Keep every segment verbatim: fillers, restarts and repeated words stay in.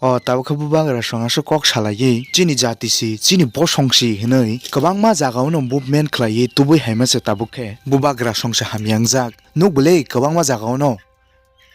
O tabuk khe bubagra song aswk kok salaiwi chini jati si, chini bosong si hwnwi kwbangma jagao no movement khlaiwi tubui haima se tabuk khe bubagra song se hamya wngjak. Nuk bwlwi kwbangma jagao no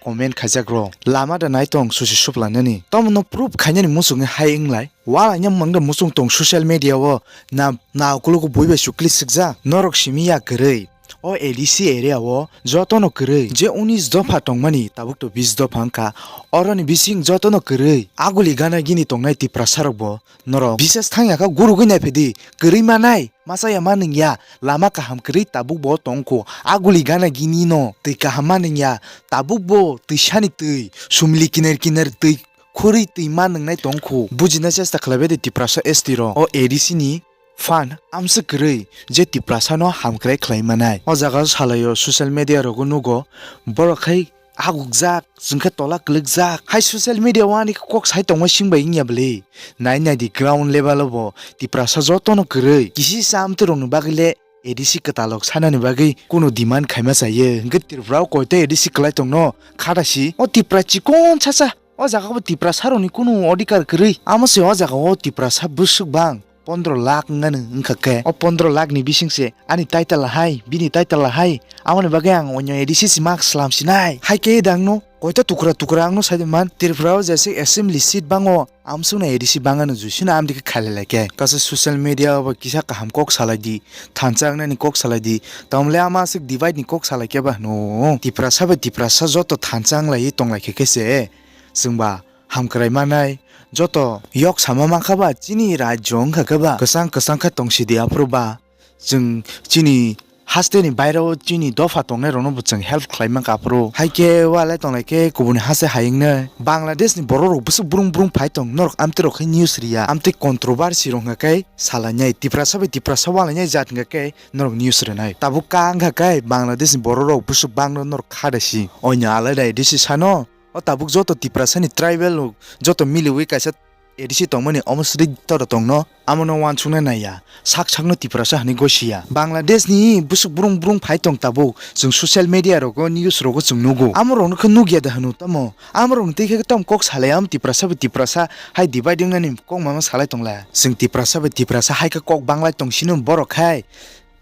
comment khaijak rw. Lama da nai tong susi suplanani. Tomono proof khainani muchungwi hai wnglai. Walaina mangda muchung tong social media o na, na ukologo bui bai chukli sukjak. Norok simi ya kwrwi. O A D C area o jotono kwrwi. Je unis dopha tongmani tabuk to bis dopha wngkha. Oroni bising jotono kwrwi. Aguli gana gini tongnai Tiprasa rok bo norok bises thangya kha gurugwi naiphedi. Kwrwi manai. Masa ya ma nung ya, lama kaham kwrwi tabuk bo tong kho. A guli gana gini no twi kaham ma nung ya, tabuk bo twi sani twi, sumli kinar kinar twi khurwi twi ma nung nai tong kho. Bujina chesta khlai bai de Tiprasa S T rok. O A D C ni fan amswk kwrwi je Tiprasa no hamkrai khlai manai. O jaga o salai o social media rogo nugo, borok khai agukjak, chwng khe tola kwlwkjak. Hai social media o ani kok sai tongma sing bai wngya bwlwi. Nai nai di ground level o bo Tiprasa jotono kwrwi. Kisi sa amtwi rokni bagwi le A D C kwtalok sanani bagwi kunu demand khaima chaiyo. Hwnkhe Tripura o koita A D C kwlai tongno khata si. O Tipra chikon sasa. O jaga bo Tiprasa rokni kunu odhikar kwrwi. Amo se o jaga o Tiprasa bwswk bang. Pondro lakh wngani wngkha khe, o pondro lakh ni bising se ani title hai, bini title hai, amoni bagwi ang onyo A D C si mak slam sinai. Hai khe dang no koita tukra tukra ang no sai man, Tripura o jesik assembly seat bango, amsuk no A D C bangano juisino amdi khe khailai lai khe. Kaisa social media o bo kisa kaham kok salai di, thansa wngnani kok salai di, tamle ama aswk divide ni kok salai khe ba hwno. Tiprasa bai Tiprasa joto thansa wnglai tong lai khe khe se. Chwng ba hamkrai manai, joto yok sama mankha ba chini rajyo wngkha khe ba kwchang kwchang khe tong sidi aphuru ba chwng chini haste ni bairo chini dopha tongnai rokno bo chwng help khlai mankha aphuru. Hai khe walai tonglai khe kubuni haste hai wngnai Bangladesh ni borok rok bwswk brung brung phai tong norok amtwi rok khe news riya amtwi controversy rok hwnkha khe salainai Tiprasa bai Tiprasa walainai jat hwnkha khe norok news rwnai tabuk ka wngkha khe Bangladesh ni borok rok bwswk bang rok norok kha da si oino alai dai disi sano. O tabuk joto Tiprasani tribal rok joto miliwi kaisa A D C tongmani omo swrwi toro tongno, amono uansukna naiya. Sak sakno Tiprasa hwnwi gosiya. Bangladeshni bwswk brung brung phai tong tabuk. Chwng social media rogo, news rogo chwng nugo. Amorokno khe nukya da hwno tamo? Amorokni twi khe tamo kok salai, am Tiprasa bai Tiprasa hai divide wngnani kok mama salai tongla. Chwng Tiprasa bai Tiprasa hai khe kok banglai tong sino borok hai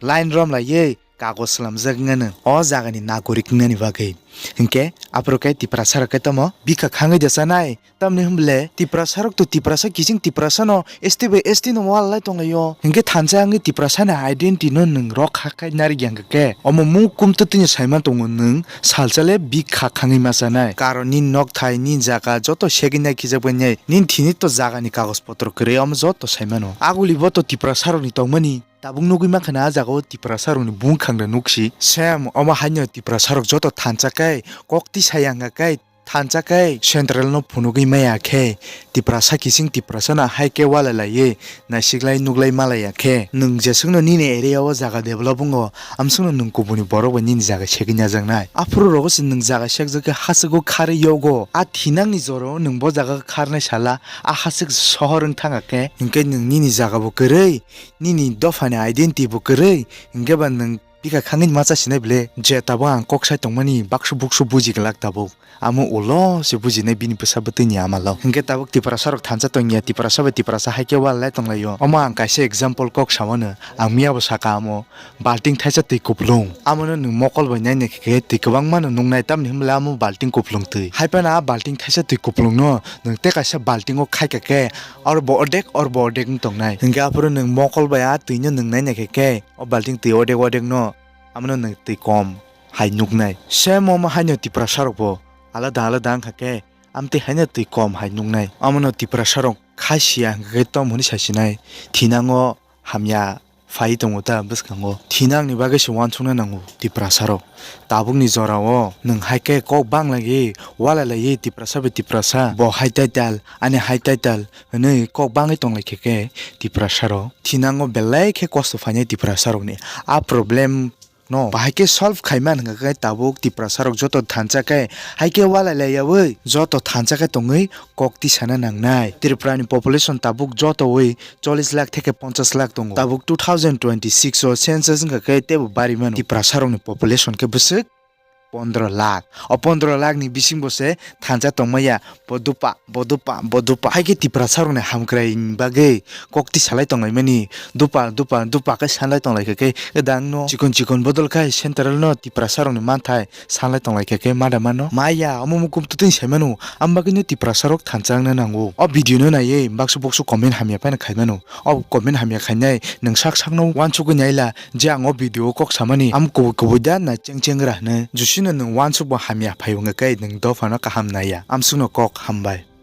line rom laiwi kagoj slamjak wngnano o jagani nagorik wngnani bagwi. Hinkhe aphuru khe Tiprasa rok khe tamo bikha khangwi da chanai. Tamni hwnble Tiprasa rok to Tiprasa kiching Tiprasa no S T bai S T no wal lai tonglaio. Hinkhe thansa wngwi Tiprasa ni identity no nwng rok kha khai narikya hwnkhe omo mung kumtwtwino saiman tongo nwng salsa le bikha khangwi ma chanai. Karon nini nokthai, nini jaga joto segwi nai khijak bai nai. Nini thini to jagani kagoj potro kwrwi omo joto saimano. Aguli bo to Tiprasa rokni tongmani. Tabuk nugwi mankha na ah jagao Tiprasa rokni bungkhangra nuksi. Same omo haino Tiprasa rok joto thansa khe kok tisaya wngkha khe thansa khe central no phunugwi maya khe Tiprasa kiching Tiprasa no hai khe walai laiwi naisiklai nuklai malaya khe nwng jeswkno nini area o jaga develop wngo amswkno nwng kubuni borok bai nini jaga segwi najaknai. Aphuru rogo se nwng jaga sekjak khe hachwgo kharwi yogo. A thinangni jorao nwng bo jaga kharnai sala a hachwk sohor wng thangkha khe hinkhe nwng nini jaga bo kwrwi. Nini dophani identity bo kwrwi, hinkhe ba nwng bikha khangwi ma cha sinai bwle? Je tabuk ang kok sai tongmani baksa buksu buji glak tabuk. Amo ulo se bujinai bini bwsa bwtwini ama lo. Hinkhe tabuk Tiprasa rok thansa tongya, Tiprasa bai Tiprasa hai khe wal lai tonglaio. Omo ang kaisa example kok sawano, ang miya bo saka amo balting thaisa twi kupulung. Amono nwng mokol bai nai nai khe twi kwbangma no nuknai, tamni hwnba le amo balting kupulung twi. Hai phano a balting thaisa twi kupulung no nwng tei kaisa balting o khai kha khe, oro bo ordek, oro bo ordek wng tongnai. Hinkhe aphuru nwng mokol bai a twi no nwng nai nai khe khe, o balting twi ordek ordek no, amono nwng twi kom hai nuknai. Same omo haino Tiprasa rok bo alada alada wngkha khe, amtwi haino twi kom hai nuknai. Amono Tiprasa rok khai siya hwnkhe tom hwnwi sa sinai. Thinango hamya phai tongo ta bwskango. Thinangni bagwi se uansukna nango Tiprasa rok. Tabukni jorao nwng hai khe kok banglaiwi, walai laiwi Tiprasa bai Tiprasa, bo hai title, ani hai title hwnwi kok bangwi tonglai khe khe Tiprasa rok. Thinango belai khe kosto phainai Tiprasa rokni. A problem no bahai khe solve khaima hwnkha khe tabuk Tiprasa rok joto thansa khe hai khe walai laiyawi joto thansa khe tongwi kok tisana nangnai. Tripura ni population tabuk jotowi chollish lakh theke ponchash lakh tongo. Tabuk two thousand twenty six o census wngkha khe teibo bari mano. Tiprasa rokni population khe bwswk pondro lakh. O pondro lakh ni bisingo se thansa tongmaya, bo dupa, bo dupa, bo dupa. Hai khe Tiprasa rokni hamkrai ni bagwi kok tisalai tonglaimani, dupa, dupa, dupa khe sanlai tonglaikha khe, edang no chikon chikon bodol khai central no Tiprasa rokni manthai sanlai tonglaikha khe mada mano. Maya, omo mukum tutui saimano, am bagwi no Tiprasa rok thansa wngna nango. O video no naiwi baksa boksa comment hamya phano khaimano. O comment hamya khainai nwng sak sakno uansugwi naila je ang o video o kok samani am kubui kubui da nai cheng cheng ra hwnwi. Jusino nwng uansukbo hamya phai wngkha khe nwng dophano kaham naiya. Amsukno kok hambai.